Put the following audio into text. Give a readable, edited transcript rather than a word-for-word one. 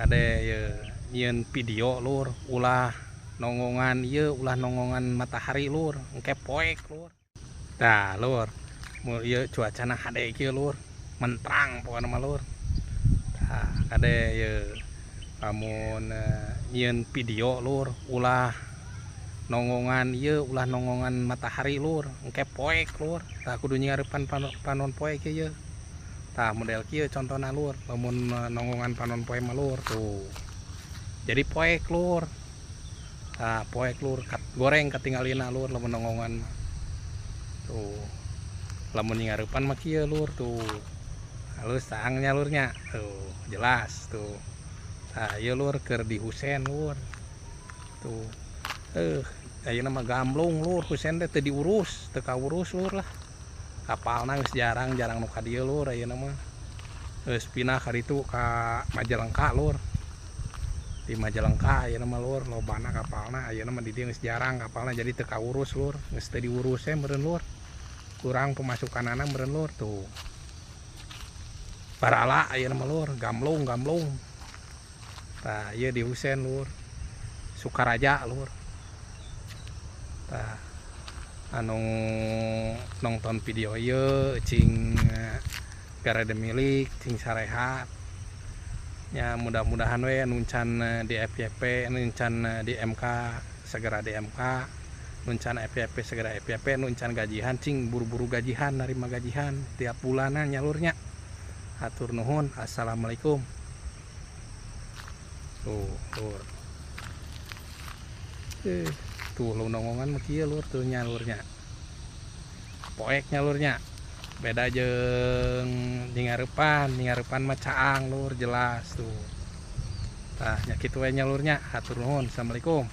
Kade ye nyieun video lur, ulah nonggongan ieu, ulah nonggongan matahari lur, engke poek lur. Tah lur, mun ieu cuacana hade kieu lur, mentrang pokona mah lur. Tah kade ye lamun nyieun video lur, ulah nonggongan ieu, ulah nonggongan matahari lur, engke poek lur. Tah kudu nyinghareupan panon poe kieu. Tah model kieu contona lur, lamun nonggongan panon poe mah lur tuh. Jadi poek lur. Tah poek lur, goreng katingalina lur lamun nonggongan mah. Tuh. Lamun nyinghareupan mah kieu lur tuh. Halus caang nya lurnya. Tuh, jelas tuh. Tah ieu lur keur di Husen lur. Tuh. Ayeuna mah gamblung lur, Husen teh teu diurus, teu kaurus lur lah. Kapalna geus jarang-jarang nu ka dieu lur ayeuna mah. Geus pindah ka ditu ka Majalengka lur. Di Majalengka ayeuna mah lur lobana kapalna, ayeuna mah di dieu geus jarang kapalna jadi teu kaurus lur, geus teu diurus we meureun lur. Kurang pemasukanana meureun lur tuh. Barala ayeuna mah lur, gamblung-gamblung. Tah ieu di Husen lur. Sukaraja lur. Tah anu nonton video ieu cing garede milik, cing sarehat. Ya mudah-mudahan we anu can di FYP, anu can di MK segera di MK, nu can FYP segera FYP, nu can gajihan cing buru-buru gajihan, narima gajihan tiap bulanan nyalurnya. Hatur nuhun, assalamualaikum. Tuh, lur. Tuh lu nonggongan mah kieu lur tuh nyalurnya. Poek nyalurnya. Beda jeung nyingareupan, nyingareupan mah caang lur jelas tuh. Tah nya kitu we nyalurnya. Hatur nuhun, assalamualaikum.